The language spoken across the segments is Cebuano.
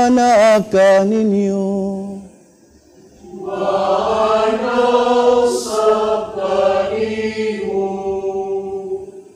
Maana kaninyo. Sa kanimo.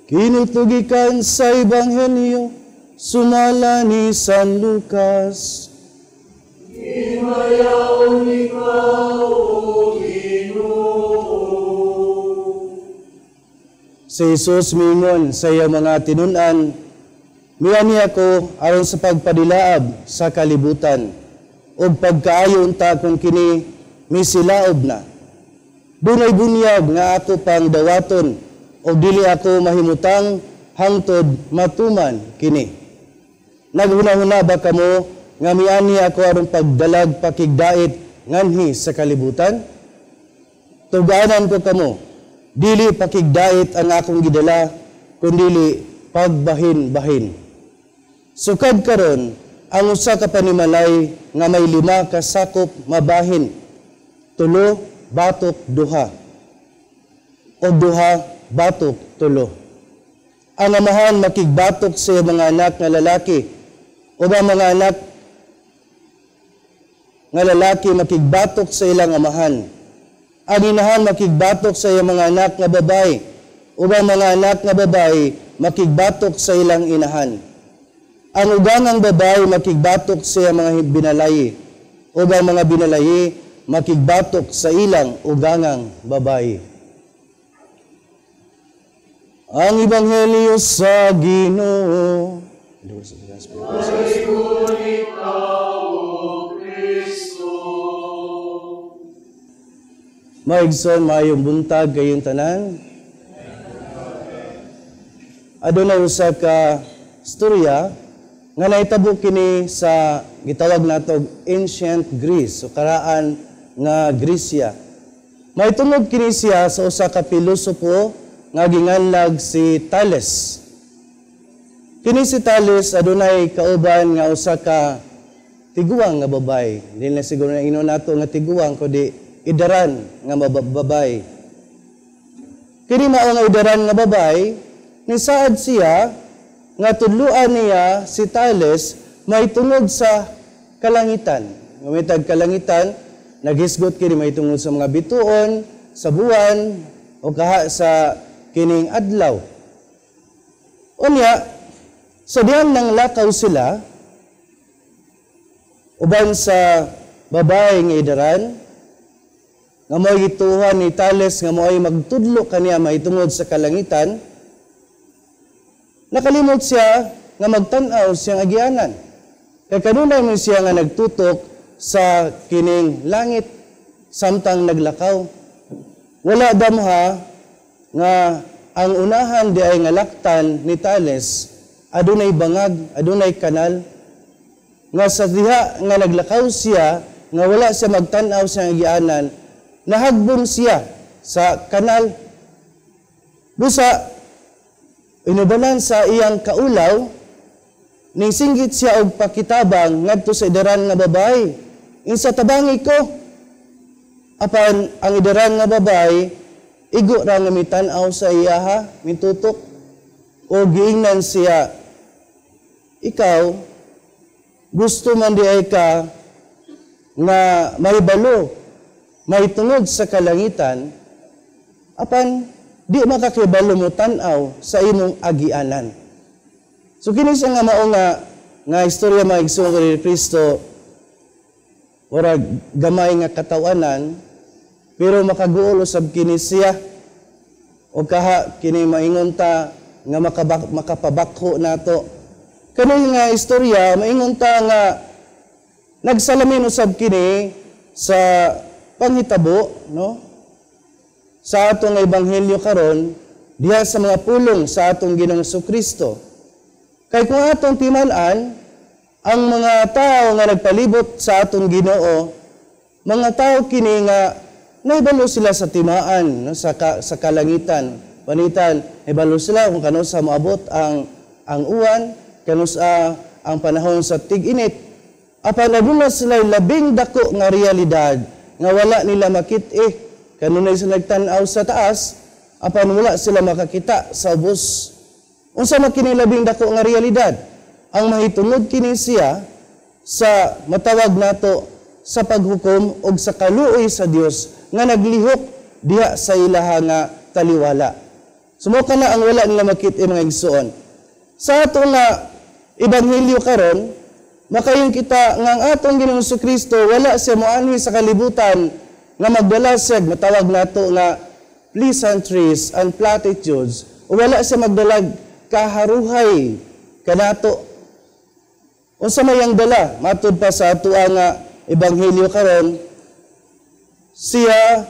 Kini tugikan sa Ebanghelyo sumala ni San Lucas. Himayaon ikaw, O Ginoo. Si Jesus miingon sa iyang mga tinun-an, "Miani ako aron sa pagpadilaab sa kalibutan, ug pagkaayo unta kung kini misilaob na. Dunay bunyag nga ako pang dawaton, ug dili ako mahimutang hangtod matuman kini. Naghuna-huna ba kamo nga miani ako aron pagdalag pakigdait nganhi sa kalibutan? Tug-anan ko kamo, dili pakigdait ang akong gidala, kundili pagbahin-bahin. Sukad karon, ang usa ka panimalay nga may 5 ka sakop mabahin, 3 batok 2, o 2 batok 3. Ang amahan makigbatok sa iyang mga anak nga lalaki, o ang mga anak nga lalaki makigbatok sa ilang amahan. Ang inahan makigbatok sa iyang mga anak nga babae, o ang mga anak nga babae makigbatok sa ilang inahan. Ang ugangang babae makigbatok sa iyang mga binalayi, o ang mga binalayi makigbatok sa ilang ugangang babae." Ang Ebanghelyo sa Ginoo. Palihon ikaw, O Kristo. Maigsoon, maayong buntag kayong tanan. Adunay usa ka storya nga nahitabo kini sa gitawag nato Ancient Greece o karaan nga Gresya. Mahitungod kini siya sa usa ka pilosopo nga ginganlag si Thales. Kini si Thales adunay kauban nga usa ka tiguang nga babae. Dili na siguro na ingnon nato nga tiguang kundi idaran nga babae. Kini mao nga idaran nga babae, nisaad siya nga tudluan niya si Thales mahitungod sa kalangitan. Ngamitag kalangitan, naghisgot kini mahitungod sa mga bituon, sa buwan, o kaha sa kining adlaw. Unya, sa diyang nang lakaw sila, uban sa babae nga idaran, nga mo'y gituhan ni Thales nga mo'y magtudlo kaniya mahitungod sa kalangitan, nakalimot siya nga magtan-aw siyang agianan. Kay kanunay man siya nga nagtutok sa kining langit samtang naglakaw. Wala damha nga ang unahan di ay nga laktan ni Thales adunay bangag, adunay kanal, nga sa diha nga naglakaw siya nga wala siya magtan-aw siyang agianan, nahagbong siya sa kanal. Busa inubalan sa iyang kaulaw, ning singgit siya og pakitabang ngadto sa idaran nga babae. Insa tabangi ko? Apan ang idaran nga babae igo ra nga mitan-aw sa iyaha, mitutok o giingnan siya, "Ikaw gusto man di ay ka nga mahibalo mahitungod sa kalangitan, apan di makakibalo mo tan-aw sa imong agianan." So kini siya nga mao nga istorya, mga igsoon ni Kristo, murag gamay nga katawanan, pero makaguol usab kini siya o kaha kini maingon ta nga makapabakho nato. Kani nga istorya maingon ta nga nagsalamin usab kini sa panghitabo, no? Sa atong ebanghelyo karon diha sa mga pulong sa atong Ginoong Kristo. Kay kung atong timan-an ang mga tao nga nagpalibot sa atong Ginoo, mga tao kini nga naibalo sila sa timaan, no, sa kalangitan. Panitan, naibalo sila kung kanusa moabot ang uwan, kanusa ang panahon sa tig-init. Apan aduna sila labing dako nga realidad nga wala nila makit-i. Kanunay sila nagtan-aw sa taas, apan wala sila makakita sa ubos. Unsa man kini labing dako nga realidad? Ang mahitungod kini siya sa matawag nato sa paghukom og sa kaluoy sa Dios nga naglihok diha sa ilaha nga taliwala. Sumo ka na ang wala nila makit mga igsoon. Sa ato nga ebanghelyo karon, makaingon kita nga ang atong Ginoong Kristo, wala siya moanhi sa kalibutan nga magdala siya matawag nato nga pleasantries and platitudes, o wala siya magdalag kaharuhay kanato. Unsa may ang dala? Matud pa sa ato nga ebanghelyo karon, siya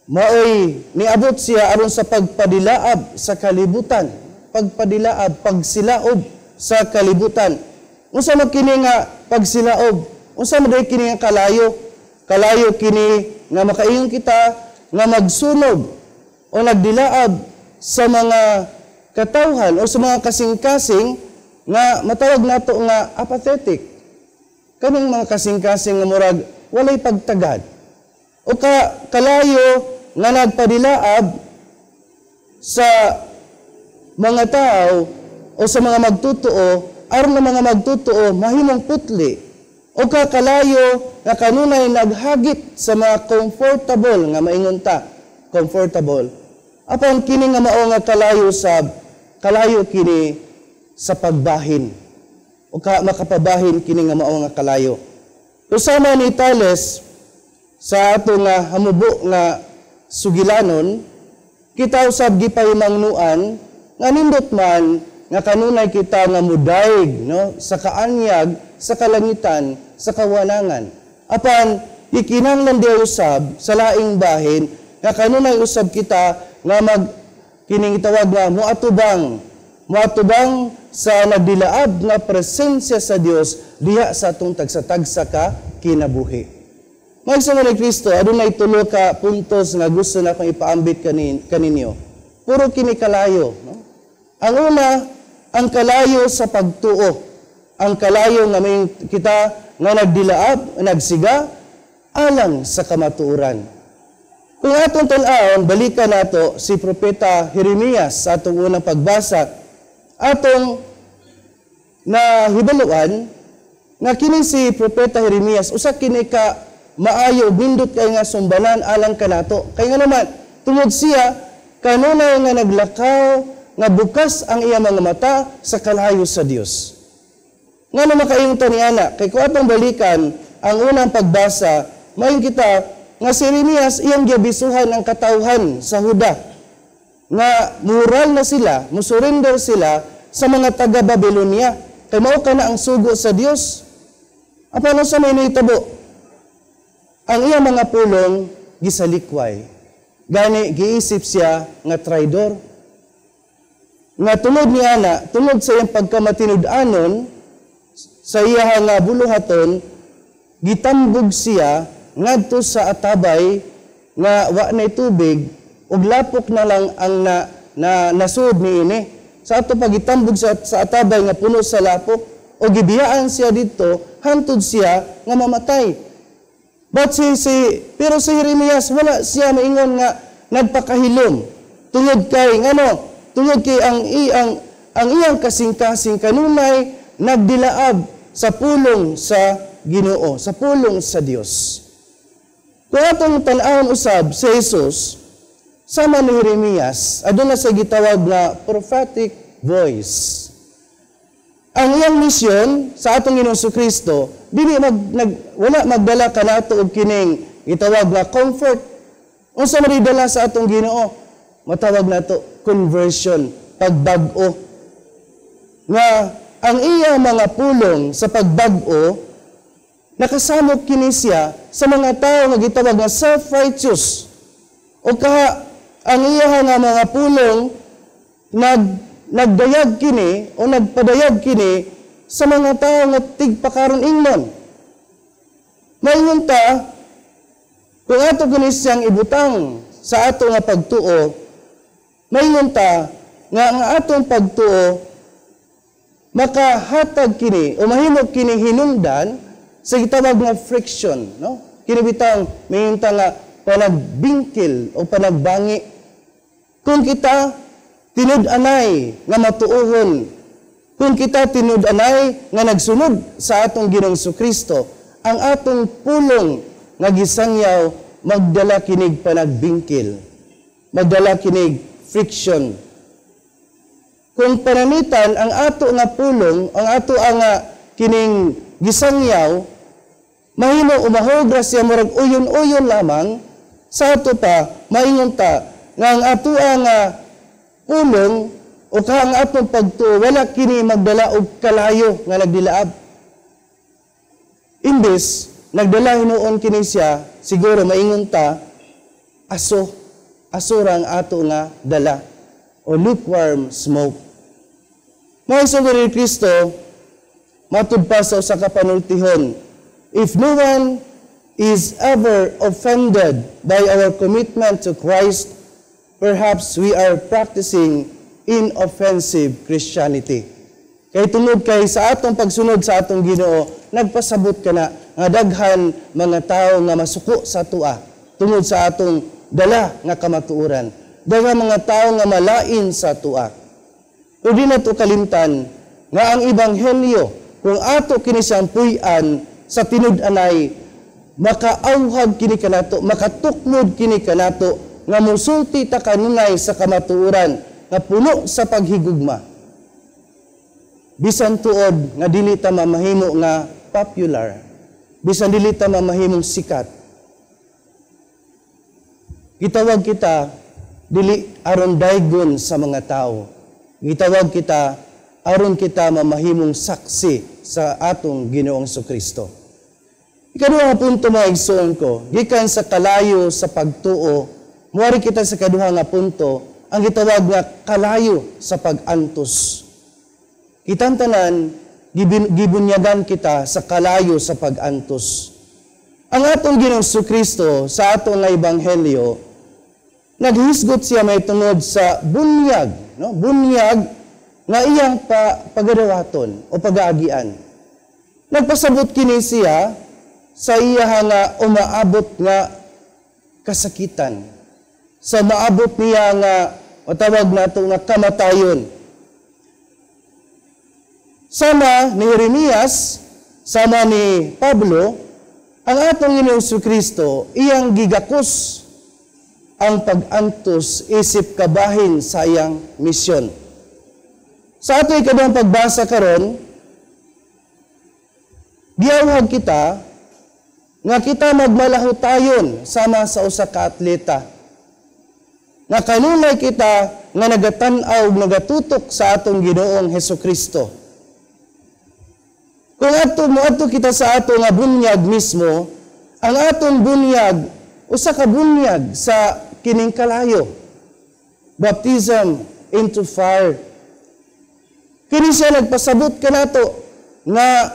maoy niabot siya aron sa pagpadilaab sa kalibutan, pagpadilaab, pagsilaob sa kalibutan. Unsa man kini nga pagsilaob? Unsa man diay kini nga kalayo? Kalayo kini nga makaingon kita nga magsunog o nagdilaab sa mga katawhan o sa mga kasing-kasing nga matawag nato nga apathetic. Kaning mga kasing-kasing nga murag walay pagtagad. O kalayo nga nagpadilaab sa mga tao o sa mga magtutuo aron nga mga magtutuo mahimong putli, o kakalayo nga kanunay naghagit sa mga comfortable nga maingon ta comfortable. Apan kini nga mao nga kalayo sab, kalayo kini sa pagbahin, o ka makapabahin kini nga mao nga kalayo. Usama ni Tales sa ato nga hamubo nga sugilanon, kita usab gipahimangnuan nga nindot man nga kanunay kita nga mudayeg, no, sa kaanyag sa kalangitan, sa kawanangan. Apan gikinahanglan di usab sa laing bahin nga kanunay usab kita nga mag kining gitawag nga moatubang sa nagdilaab nga presensya sa Dios diha sa atong tagsa-tagsa ka kinabuhi. Mga ni Kristo, adunay tulo ka puntos nga gusto na akong ipaambit kaninyo. Puro kini kalayo, no? Ang una, ang kalayo sa pagtuo. Ang kalayo nga may kita nga nagdilaab, nagsiga, alang sa kamatuoran. Kung atong tan-awon, balikan nato si Propeta Jeremias sa atong unang pagbasa, atong nahibaluan nga kini si Propeta Jeremias usa kini ka maayo, bindot kay nga sumbanan alang kanato. Kay nga naman, tungod siya kanunay nga naglakaw nga bukas ang iya mga mata sa kalayo sa Dios. Nga na makaingon ni ana, kay kung atong balikan ang unang pagbasa, mayon kita nga si Jeremias iyang giabisuhan ang katawhan sa Huda nga moral na sila, musurrender sila sa mga taga-Babylonia. Kay mao ka na ang sugo sa Dios. Apan sa may nahitabo? Ang iyang mga pulong gisalikway. Gani giisip siya nga traidor. Nga tungod ni ana, tungod sa iyang pagkamatinud-anon sa iya nga buluhaton, gitambog siya ngadto sa atabay nga wa nay tubig ug lapok na lang ang na nasud niini. Sa ato pagitambog sa atabay nga puno sa lapok, o gibiyaan siya didto hantod siya nga mamatay. But pero si Jeremias wala siya maingon nga nagpakahilom tungod kay ngano, tungod kay ang iyang kasing-kasing kanunay nagdilaab sa pulong sa Ginoo, sa pulong sa Dios. Kung atong tan-awon usab si Jesus, sama ni Jeremias, aduna sa gitawag nga prophetic voice. Ang iyang misyon sa atong Ginoong Kristo, dili wala magdala kanato og kining gitawag nga comfort. Unsa man dala sa atong Ginoo? Matawag nato conversion, pagbag-o. Nga ang iya mga pulong sa pagbag-o nakasamok kini siya sa mga tawo nga gitawag nga self-righteous. O kaha ang iya nga mga pulong nagdayag kini o nagpadayag kini sa mga tao nga tigpakaron ingnon. Maingon ta, kung ato kini siyang ibutang sa ato nga pagtuo, maingon ta nga ang atong pagtuo makahatag kini o mahimo kini hinungdan sa gitawag nga friction, no? Kini bitang maingon ta nga panagbingkil o panagbangi. Kung kita tinud-anay nga matuohon Kung kita tinud-anay nga nagsunod sa atong Ginoong Kristo, ang atong pulong nga gisangyaw magdala kinig panagbingkil, magdala kinig friction. Kung pananitan ang ato nga pulong, ang ato ang kining gisangyaw, mahimo umahog ra siya, murag uyon-uyon lamang. Sa ato pa maingon ta nga ang ato ang pulong o ka ang atong pagtuo wala kini magdala og kalayo nga nagdilaab. Imbes nagdala hinuon kini siya, siguro maingon ta, aso, aso ra ang ato nga dala o lukewarm smoke. Mga igsoon ni Kristo, matud pa sa usa ka panultihon, "If no one is ever offended by our commitment to Christ, perhaps we are practicing inoffensive Christianity." Kay tungod kay sa atong pagsunod sa atong Ginoo, nagpasabot ka na nga daghan mga tao nga masuko sa atoa tungod sa atong dala nga kamatuoran. Daghan mga tao nga malain sa atoa. Pero di nato kalimtan nga ang ebanghelyo, kung ato kini siyang puy-an sa tinud-anay, makaawhag kini kanato, makatukmod kini kanato nga musulti ta kanunay sa kamatuoran nga puno sa paghigugma. Bisan tuod nga dili ta mamahimo nga popular, bisan dili ta mamahimong sikat. Gitawag kita dili aron daygon sa mga tao. Gitawag kita aron kita mamahimong saksi sa atong Ginoong Kristo. Ikaduha nga punto, mga igsoon ko, gikan sa kalayo sa pagtuo, muari kita sa kaduha nga punto, ang gitawag nga kalayo sa pag-antos. Kitang tanan, gibunyagan kita sa kalayo sa pag-antos. Ang atong Ginoong Kristo sa atong nga ebanghelyo, naghisgot siya may tungod sa bunyag, no? Bunyag nga iyang pagadawaton o pag-aagian. Nagpasabot kini siya sa iya nga umaabot nga kasakitan. Sa maabot niya nga matawag nato nga kamatayon. Sama ni Jeremias, sama ni Pablo, ang atong Ginoong Kristo iyang gigakos ang pag-antos isip kabahin sa iyang misyon. Sa ato ikaduhang pagbasa karon, giawhag kita nga kita magmalahutayon sama sa usa ka atleta. Nga kanunay kita nga nagatan-aw, nagatutok sa atong Ginoong Hesukristo. Kung ato moadto kita sa ato nga bunyag mismo, ang atong bunyag usa ka bunyag sa kining kalayo. Baptism into fire. Kini siya nagpasabot kanato nga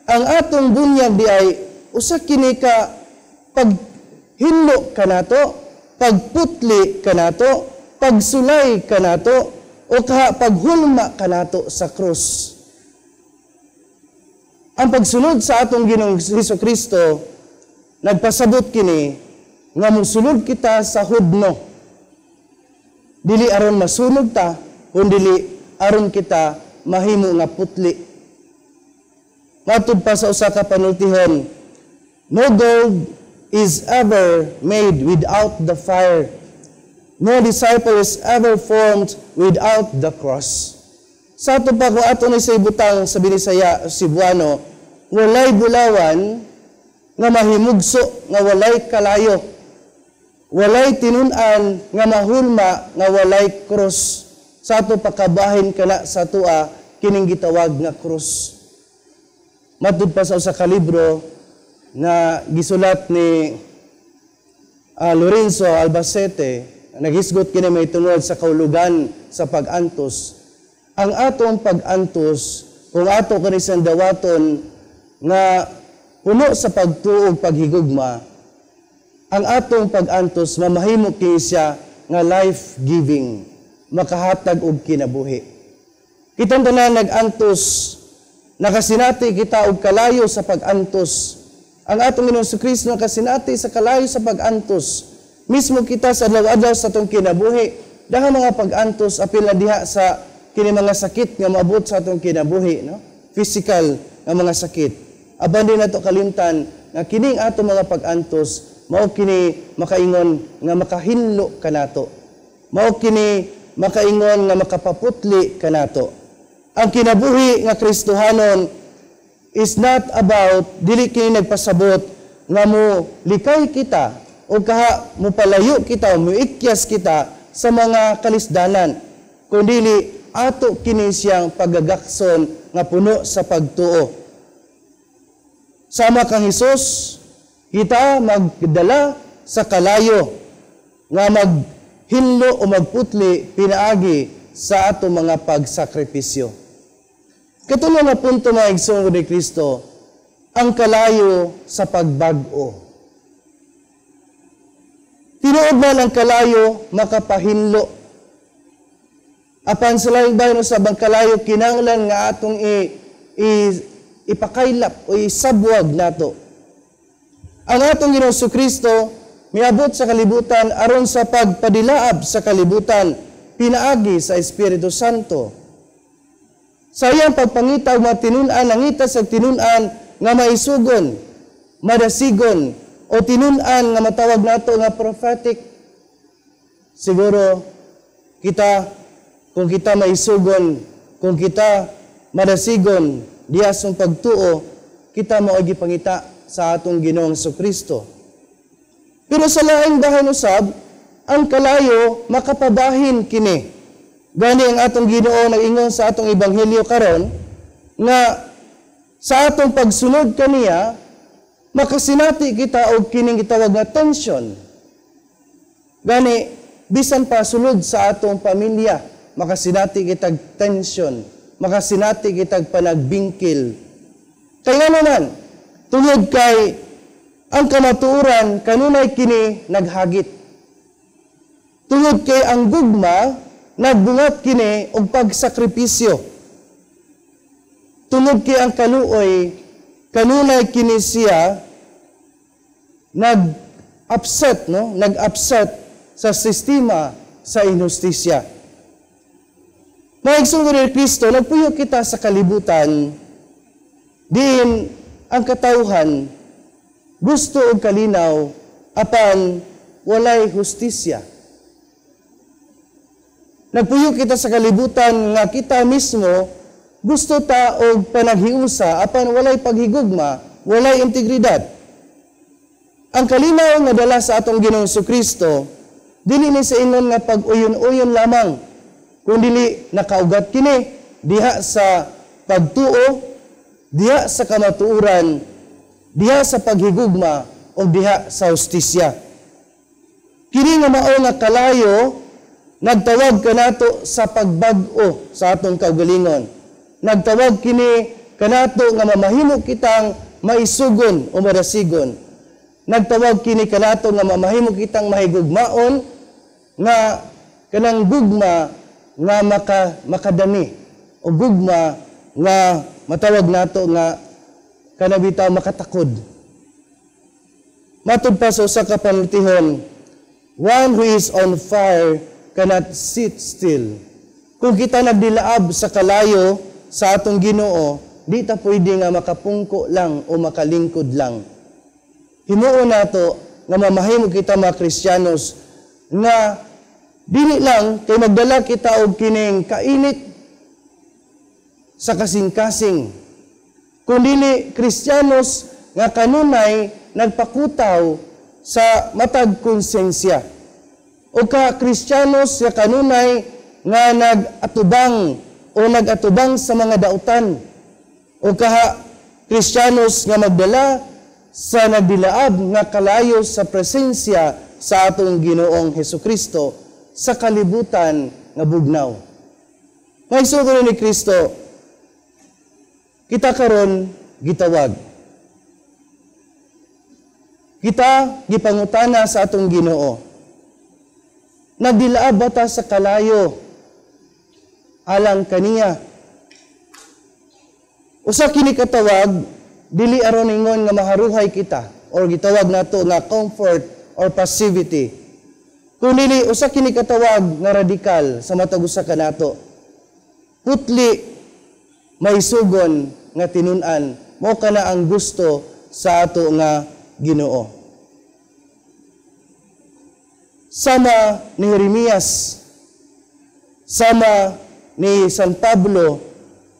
ang atong bunyag di ay usa kini ka paghinlo kanato, pagputli kanato, pagsulay kanato, o kaha paghulma kanato sa krus. Ang pagsunod sa atong Ginoong Hesukristo nagpasabot kini nga mosulod kita sa hudno. Dili aron masunog ta, kundili aron kita mahimo nga putli. Matud pa sa usa ka panultihon, "No gold is ever made without the fire. No disciple is ever formed without the cross." Sa ato pa, kung ato ni sa ibutang sa Binisaya, Cebuano, walay bulawan nga mahimugso nga walay kalayo. Walay tinun-an nga mahulma nga walay krus. Sa ato pakabahin kana sa atoa kining gitawag nga krus. Matud pa sa usa ka libro na gisulat ni Lorenzo Albacete, naghisgot kini may tungod sa kaulugan sa pag-antos. Ang atong pag-antos, kung ato kani dawaton nga puno sa pagtuo, paghigugma, ang atong pag-antos mamahimo kini siya nga life-giving, makahatag og kinabuhi. Kitang tanan nag-antos, nakasinati kita og kalayo sa pag-antos. Ang atong Ginoong Kristo nakasinati sa kalayo sa pag-antos. Mismo kita sa adlaw-adlaw sa atong kinabuhi, dahil mga pag-antos apil na diha sa kini mga sakit nga maabot sa atong kinabuhi, no? Physical nga mga sakit. Apan di nato kalimtan nga kining atong mga pag-antos mao kini makaingon nga makahinlo kanato. Mao kini makaingon nga makapaputli kanato. Ang kinabuhi nga Kristohanon is not about, dili kini nagpasabot nga mo likay kita o kaha mopalayo kita o muikyas kita sa mga kalisdanan, kundili ato kini siyang pagagakson nga puno sa pagtuo. Sama kang Hesus, kita magdala sa kalayo nga maghinlo o magputli pinaagi sa ato mga pagsakripisyo. Katulo nga punto, mga igsoon ni Kristo, ang kalayo sa pagbag-o. Tinuod man ang kalayo makapahinlo. Apan sa laing bahin usab, ang kalayo kinahanglan nga atong ipakaylap o isabwag nato. Ang atong Ginoong Kristo miabot sa kalibutan aron sa pagpadilaab sa kalibutan pinaagi sa Espiritu Santo. Sa iyang pagpangita og mga tinun-an, nangita sa tinun-an nga maisugon, madasigon, o tinun-an nga matawag nato nga prophetic. Siguro kita, kung kita maisugon, kung kita madasigon diha sa pagtuo, kita mao gipangita sa atong Ginoong Kristo. Pero sa laing bahin usab, ang kalayo makapabahin kini. Gani ang atong Ginoo nag-ingon sa atong ebanghelyo karon nga sa atong pagsunod kaniya makasinati kita og kining gitawag nga tension. Gani bisan pa sulod sa atong pamilya, makasinati kitag tension, makasinati kitag panagbingkil. Kay ngano man? Tungod kay ang kamatuoran kanunay kini naghagit. Tungod kay ang gugma nagbungat kini og pagsakripisyo. Tungod kay ang kaluoy kanunay kini siya nag-upset, no? Nag-upset sa sistema sa inhustisya. Mga igsoon ni Kristo, nagpuyo kita sa kalibutan diin ang katawhan gusto og kalinaw apan walay hustisya. Nagpuyo kita sa kalibutan nga kita mismo gusto ta og panaghiusa apan walay paghigugma, walay integridad. Ang kalinaw nga dala sa atong Ginoong Kristo dili ni sa ingon nga pag-uyon-uyon lamang, kundili nakaugat kini diha sa pagtuo, diha sa kamatuoran, diha sa paghigugma o diha sa hustisya. Kini nga mao nga kalayo nagtawag kanato sa pagbag-o sa atong kaugalingon. Nagtawag kini kanato nga mamahimo kitang maisugon o madasigon. Nagtawag kini kanato nga mamahimo kitang mahigugmaon nga kanang gugma nga makadani o gugma nga matawag nato nga kanabitaw makatakod. Matud pa sa usa ka panultihon, "One who is on fire cannot sit still." Kung kita nagdilaab sa kalayo sa atong Ginoo, di ta pwede nga makapungko lang o makalingkod lang. Himuon nato nga mamahimo kita mga Kristiyanos nga dili lang kay magdala kita og kining kainit sa kasing-kasing, kundili Kristiyanos nga kanunay nagpakutaw sa matag konsensya, o ka Kristiyanos nga kanunay nga nag-atubang o nag-atubang sa mga dautan, o kaha Kristiyanos nga magdala sa nagdilaab nga kalayo sa presensya sa atong Ginoong Hesukristo sa kalibutan nga bugnaw. Mga igsoon ni Kristo, kita karon gitawag. Kita gipangutana sa atong Ginoo. Nagdilaab ba ta sa kalayo alang kaniya? Usa kini katawag dili aron ingon nga maharuhay kita or gitawag nato nga comfort or passivity. Kun dili usa kini katawag nga radikal sa matag usa kanato. Putli maisugon nga tinun-an, mao kana ang gusto sa ato nga Ginoo. Sama ni Jeremias, sama ni San Pablo,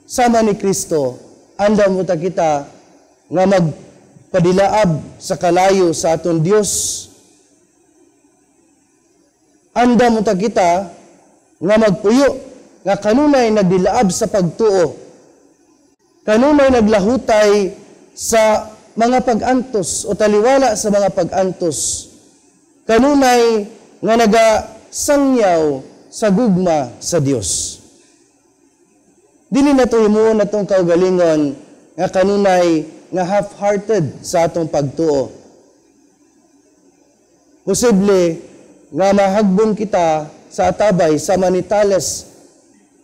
sama ni Kristo, andam mo ta kita nga magpadilaab sa kalayo sa aton Dios. Andam mo ta kita nga magpuyo nga kanunay nagdilaab sa pagtuo. Kanunay naglahutay sa mga pag-antos o taliwala sa mga pag-antos. Kanunay nga nagasangyaw sa gugma sa Dios. Dili na to himuon atong kaugalingon nga kanunay nga half-hearted sa atong pagtuo. Posible nga mahagbong kita sa atabay sama ni Tales,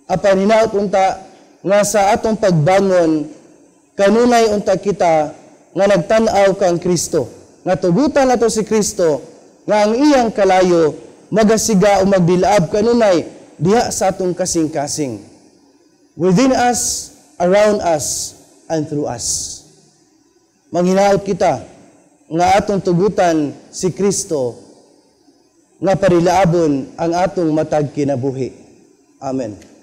apan hinaot unta nga sa atong pagbangon kanunay unta kita nga nagtan-aw kang Kristo, nga tugutan nato si Kristo nga ang iyang kalayo magasiga o magdilaab kanunay diha sa atong kasing-kasing, within us, around us, and through us. Manghinaot kita nga atong tugutan si Kristo nga parilaabon ang atong matag kinabuhi. Amen.